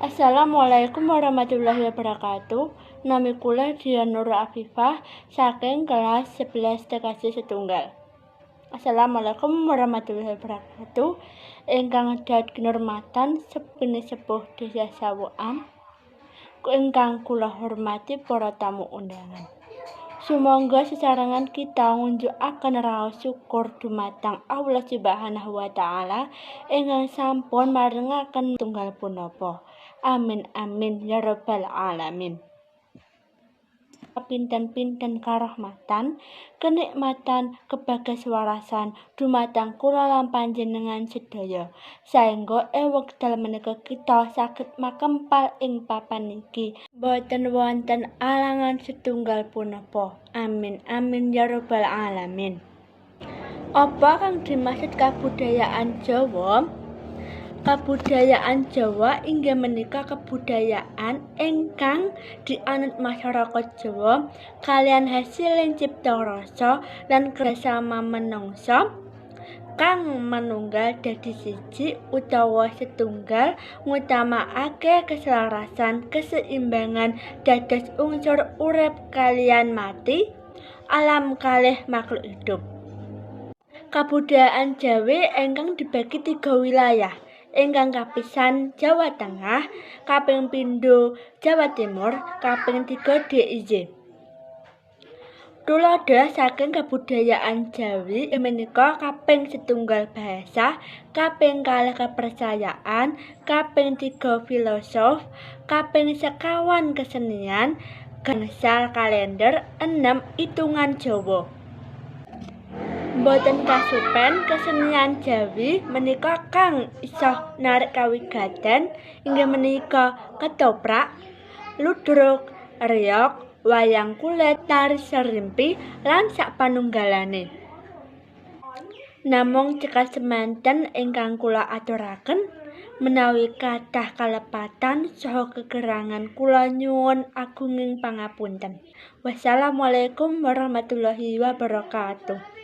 Assalamualaikum warahmatullahi wabarakatuh. Nami kula Dian Nur Afifah saking kelas 11 TKJ setunggal. Assalamualaikum warahmatullahi wabarakatuh. Ingkang dhat kinurmatan sepuh Desa Sawukan, ingkang kula hormati para tamu undangan. Sumangga sesarengan kita ngunjukaken raos syukur dumateng Allah Subhanahu wa taala ingkang sampun marengaken tunggal punapa. Amin amin ya rabbal alamin. Pinten-pinten karahmatan, kenikmatan, kebagaswarasan dumateng kula lan panjenengan sedaya. Saengga ing wekdal menika kita saged makempal ing papan iki. Boten wonten alangan setunggal punapa. Amin amin ya rabbal alamin. Apa kang dimaksud kabudayaan Jawa? Kabudayaan Jawa inggih menika kebudayaan ingkang dianut masyarakat Jawa kaliyan hasiling cipta rasa lan kerjasama menungsa kang manunggal dadi siji utawa setunggal, ngutamakake keselarasan, keseimbangan dados unsur urip kaliyan mati, alam kalih makhluk hidup. Kabudayaan Jawi ingkang dibagi tiga wilayah. Ingkang kapisan Jawa Tengah, kaping pindho Jawa Timur, kaping tiga DIY. Tuladha saking kabudayaan Jawi menika kaping setunggal bahasa, kaping kalih kepercayaan, kaping tiga filosof, kaping sekawan kesenian, gangsal kalender, enem itungan Jawa. Boten kasupen kesenian Jawi menika kang iso narik kawigaten inggih menika ketoprak, ludruk, reog, wayang kulit, tari serimpi lan sapanunggalane. Namung cekap semanten ingkang kula aturaken, menawi kathah kalepatan saha kekirangan kula nyuwun agunging pangapunten. Wassalamualaikum warahmatullahi wabarakatuh.